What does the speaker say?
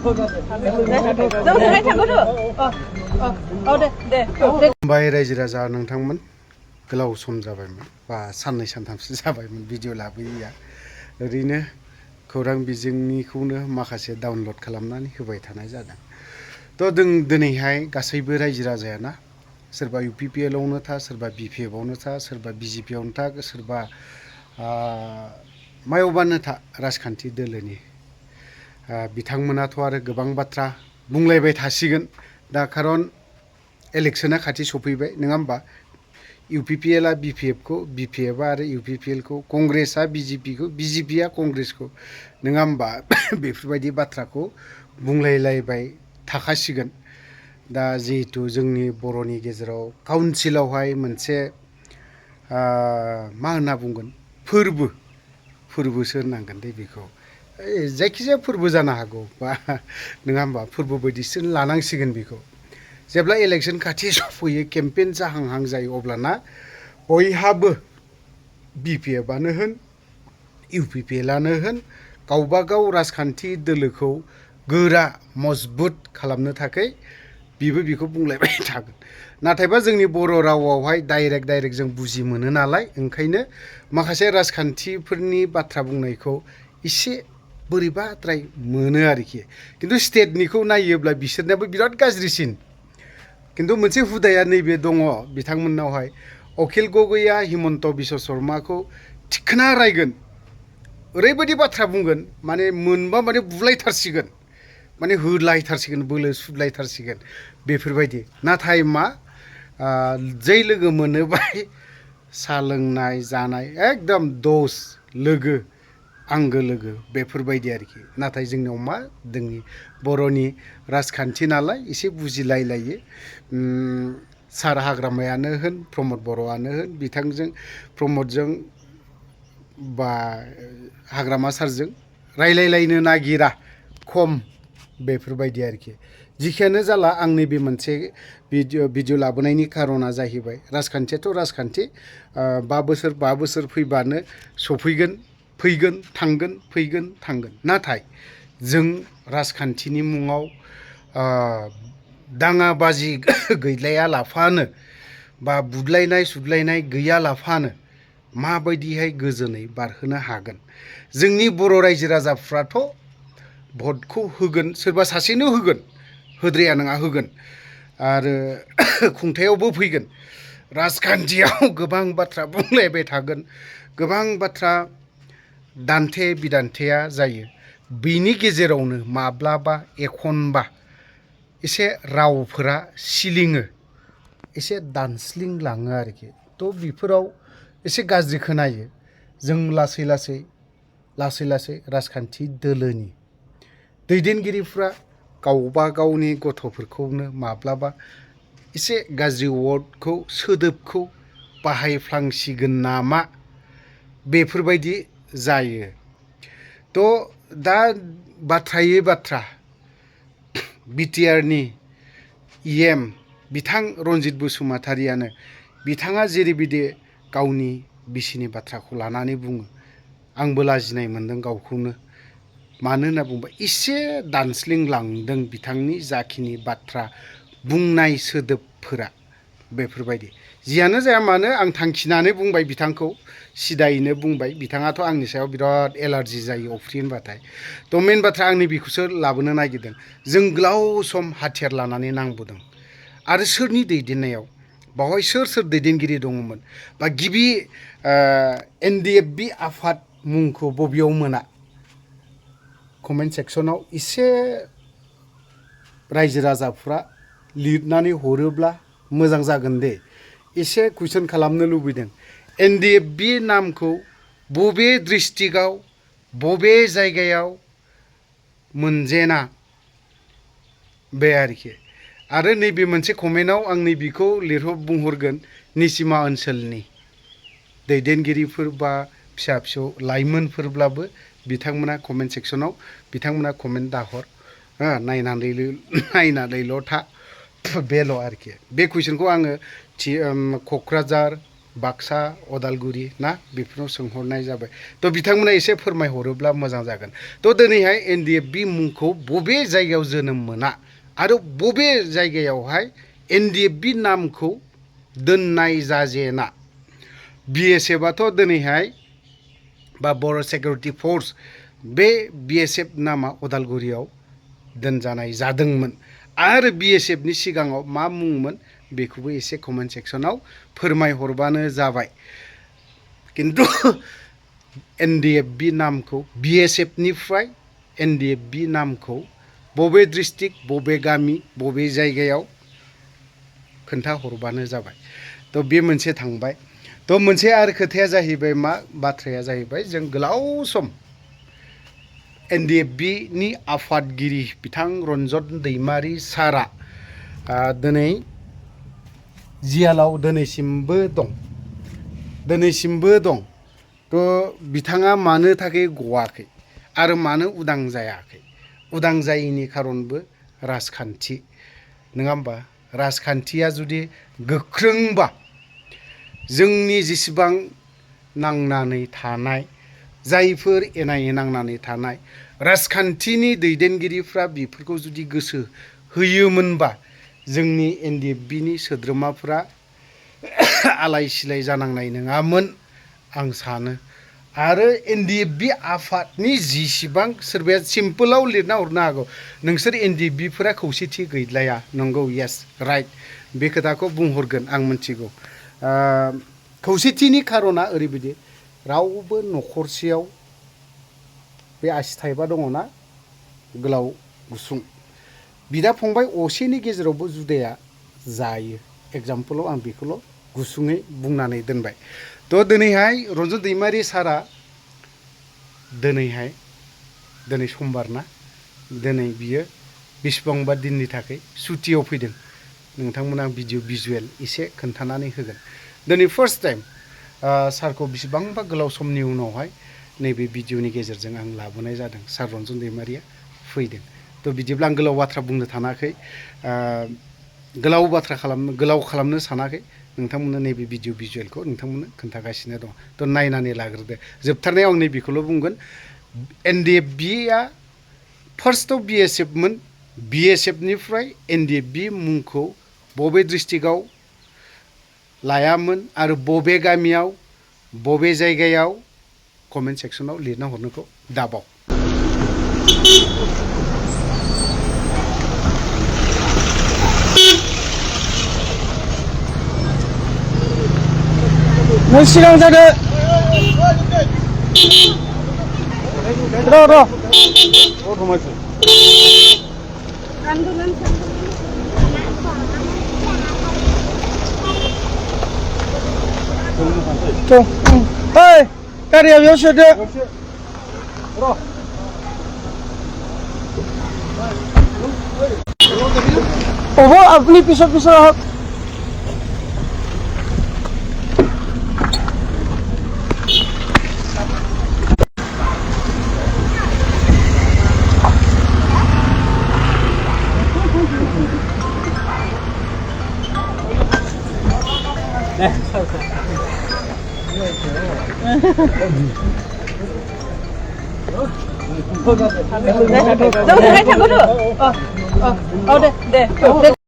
बाय रायजो राजा नोंथांमोन गोलाव सम जाबायमोन बा साननै सानथामसो जाबायमोन भिडिअ लाबोयैया ओरैनो खौरां बिजोंनिखौनो माखासे डाउनलड खालामनानै होबाय थानाय जादों थ' जों दिनैहाय गासैबो रायजो राजायाना सोरबा UPPL आवनो था सोरबा BPF आवनो था सोरबा BJP आवनो था सोरबा मायावबानो था राजखान्थि दोलोनि बिथांमोनाथ' आरो गोबां बाथ्रा बुंलायबाय थासिगोन दा खारन इलेक्शना खाथि सफैबाय नङा होमबा UPPL आ BPF खौ BPF आ आरो UPPL खौ कंग्रेसआ BJP खौ BJP आ कंग्रेसखौ नङा होमबा बेफोरबायदि बाथ्राखौ बुंलायलायबाय थाखासिगोन दा जिहेतु जोंनि बर'नि गेजेराव काउन्सिलावहाय मोनसे मा होनना बुंगोन फोरबोसो होननांगोन दे बेखौ जायखिजाया फोरबो जानो हागौ बा नङा होमबा फोरबो बायदिसो लानांसिगोन बेखौ जेब्ला इलेक्शन खाथि सफैयो केम्पेन जाहांहां जायो अब्लाना बयहाबो BPF आनो होन UPPL आनो होन गावबा गाव राजखान्थि दोलोखौ गोरा मजबुत खालामनो थाखाय बेखौ बुंलायबाय थागोन नाथायबा जोंनि बर' रावावहाय डाइरेक्ट जों बुजि मोनो नालाय ओंखायनो माखासे राजखान्थिफोरनि बाथ्रा बुंनायखौ एसे बोरैबाद्राय मोनो आरोखि खिन्थु स्टेटनिखौ नायोब्ला बिसोरनाबो बिराद गाज्रिसिन खिन्थु मोनसे हुदाया नैबे दङ बिथांमोननावहाय अखिल गगैया हिमन्त बिश्व शर्माखौ थिखोना रायगोन ओरैबायदि बाथ्रा बुंगोन माने मोनबा माने बुलायथारसिगोन माने होलायथारसिगोन बोलो सुलायथारसिगोन बेफोरबायदि नाथाय मा जै लोगो मोनोबाय सा लोंनाय जानाय एकदम दस लोगो आंगो लोगो बेफोरबायदि आरोखि नाथाय जोंनियाव मा जोंनि बर'नि राजखान्थि नालाय एसे बुजिलायलायो सार हाग्रामायानो होन प्रमद बर'आनो होन बिथांजों प्रमदजों बा हाग्रामा सारजों रायलायलायनो नागिरा खम बेफोरबायदि आरोखि जिखियानो जाला आंनि बे मोनसे भिडिअ लाबोनायनि खारना जाहैबाय राजखान्थियाथ' राजखान्थि 5 बोसोर फैबानो सफैगोन फैगोन थांगोन नाथाय जों राजखान्थिनि मुङाव दाङाबाजि गैलाया लाफानो बा बुदलायनाय सुदलायनाय गैया लाफानो माबायदिहाय गोजोनै बारहोनो हागोन जोंनि बर' रायजो राजाफ्राथ' भटखौ होगोन सोरबा सासेनो होगोन होद्राया नङा होगोन आरो खुंथायावबो फैगोन राजखान्थियाव गोबां बाथ्रा बुंलायबाय थागोन गोबां बाथ्रा दान्थे बिदान्थेया जायो बिनि गेजेरावनो माब्लाबा एखनबा एसे रावफोरा सिलिङो एसे दानस्लिंलाङो आरोखि थ' बेफोराव एसे गाज्रि खोनायो जों लासै लासै राजखान्थि दोलोनि दैदेनगिरिफ्रा गावबा गावनि गथ'फोरखौनो माब्लाबा एसे गाज्रि वार्डखौ सोदोबखौ बाहायफ्लांसिगोन नामा बेफोरबायदि जायो थ' दा बाथ्रायै बाथ्रा BTRनि EM बिथां रनजित बसुमतारियानो बिथाङा जेरैबायदि गावनि बिसिनि बाथ्राखौ लानानै बुङो आंबो लाजिनाय मोनदों गावखौनो मानो होनना बुङोबा एसे दानस्लिंलांदों बिथांनि जाखिनि बाथ्रा बुंनाय सोदोबफोरा बेफोरबायदि जियानो जाया मानो आं थांखिनानै बुंबाय बिथांखौ सिदायैनो बुंबाय बिथाङाथ' आंनि सायाव बिराद एलार्जि जायो अफ्रि होनबाथाय थ' मेन बाथ्रा आंनि बेखौसो लाबोनो नागिरदों जों गोलाव सम हाथियार लानानै नांबोदों आरो सोरनि दैदेननायाव बावहाय सोर दैदेनगिरि दङमोन बा गिबि NDFB आफाद मुंखौ बबेयाव मोना कमेन्ट सेक्सनाव एसे रायजो राजाफ्रा लिरनानै हरोब्ला मोजां जागोन दे एसे कुइसन खालामनो लुबैदों NDFB नामखौ बबे डिस्ट्रिक्टआव बबे जायगायाव मोनजेना बे आरोखि आरो नैबे मोनसे कमेन्टआव आं नैबेखौ बुंहरगोन निसिमा ओनसोलनि दैदेनगिरिफोर बा फिसा फिसौ लाइमोनफोरब्लाबो बिथांमोना कमेन्ट सेक्सनाव बिथांमोना कमेन्ट दाहर नायनानैल' था बेल' आरोखि बे कुइसनखौ आङो क'क्राझार बाक्सा अदालगुरि ना बेफोराव सोंहरनाय जाबाय थ' बिथांमोना एसे फोरमायहरोब्ला मोजां जागोन थ' दिनैहाय एनडिएफबि मुंखौ बबे जायगायाव जोनोम मोना आरो बबे जायगायावहाय एनडिएफबि नामखौ दोननाय जाजेना बिएसएफआथ' दिनैहाय बा बर' सिकिउरिटि फर्स बे बिएसएफ नामा अदालगुरियाव दोनजानाय जादोंमोन आरो बिएसएफनि सिगाङाव मा मुंमोन बेखौबो एसे कमेन्ट सेक्सनाव फोरमायहरबानो जाबाय किन्तु एनडिएफबि नामखौ बिएसएफनिफ्राय एनडिएफबि नामखौ बबे डिस्ट्रिक्ट बबे गामि बबे जायगायाव खोन्थाहरबानो जाबाय थ' बे मोनसे थांबाय थ' मोनसे आरो खोथाया जाहैबाय मा बाथ्राया जाहैबाय जों गोलाव सम एनडिएफबिनि आफादगिरि बिथां रन्जन दैमारि सारा दिनै जियालाव दिनैसिमबो दं थ' बिथाङा मानो थाखाय गवाखै आरो मानो उदां जायाखै उदां जायैनि खारनबो राजखान्थि नङा होमबा राजखान्थिया जुदि गोख्रोंबा जोंनि जेसेबां नांनानै थानाय जायफोर एनायै नांनानै थानाय राजखान्थिनि दैदेनगिरिफ्रा बेफोरखौ जुदि गोसो होयोमोनबा जोंनि एनडिएफबिनि सोद्रोमाफ्रा आलाय सिलाय जानांनाय नङामोन आं सानो आरो एनडिएफबि आफादनि जिसिबां सोरबाया सिम्पोलाव लिरना हरनो हागौ नोंसोर एनडिएफबिफोरा खौसेथि गैलाया नंगौ येस राइट बे खोथाखौ बुंहरगोन आं मिथिगौ खौसेथिनि खारना ओरैबायदि रावबो न'खरसेयाव बे आसि थाइबा दङना गोलाव गुसुं बिदा फंबाय असेनि गेजेरावबो जुदाया जायो एग्जाम्पलाव आं बेखौल' गुसुङै बुंनानै दोनबाय थ' दिनैहाय रन्जन दैमारि सारा दिनै समबार ना दिनै बियो बेसेबांबा दिननि थाखाय सुटियाव फैदों नोंथांमोना भिडिअ भिजुएल एसे खोन्थानानै होगोन दिनै फार्स्ट टाइम सारखौ बेसेबांबा गोलाव समनि उनावहाय नैबे भिडिअनि गेजेरजों आं लाबोनाय जादों सार रन्जन दैमारिया फैदों थ' बिदिब्ला आं गोलाव बाथ्रा बुंनो थानाखै गोलाव खालामनो सानाखै नोंथांमोननो नैबे भिडिअ भिजुएलखौ नोंथांमोननो खोन्थागासिनो दङ थ' नायनानै लाग्रोदो जोबथारनायाव आं नैबेखौल' बुंगोन एनडिएफबिया फार्स्टआव बिएसएफमोन बिएसएफनिफ्राय एनडिएफबि मुंखौ बबे डिस्ट्रिक्टआव लायामोन आरो बबे गामियाव बबे जायगायाव कमेन्ट सेक्सनाव लिरना हरनोखौ दाबाव नों सिगां जादो र' ओइ गारिया बेयाव सोदो अब अपनी पिछड़ आहो đâu thì hai thằng có được. Đây.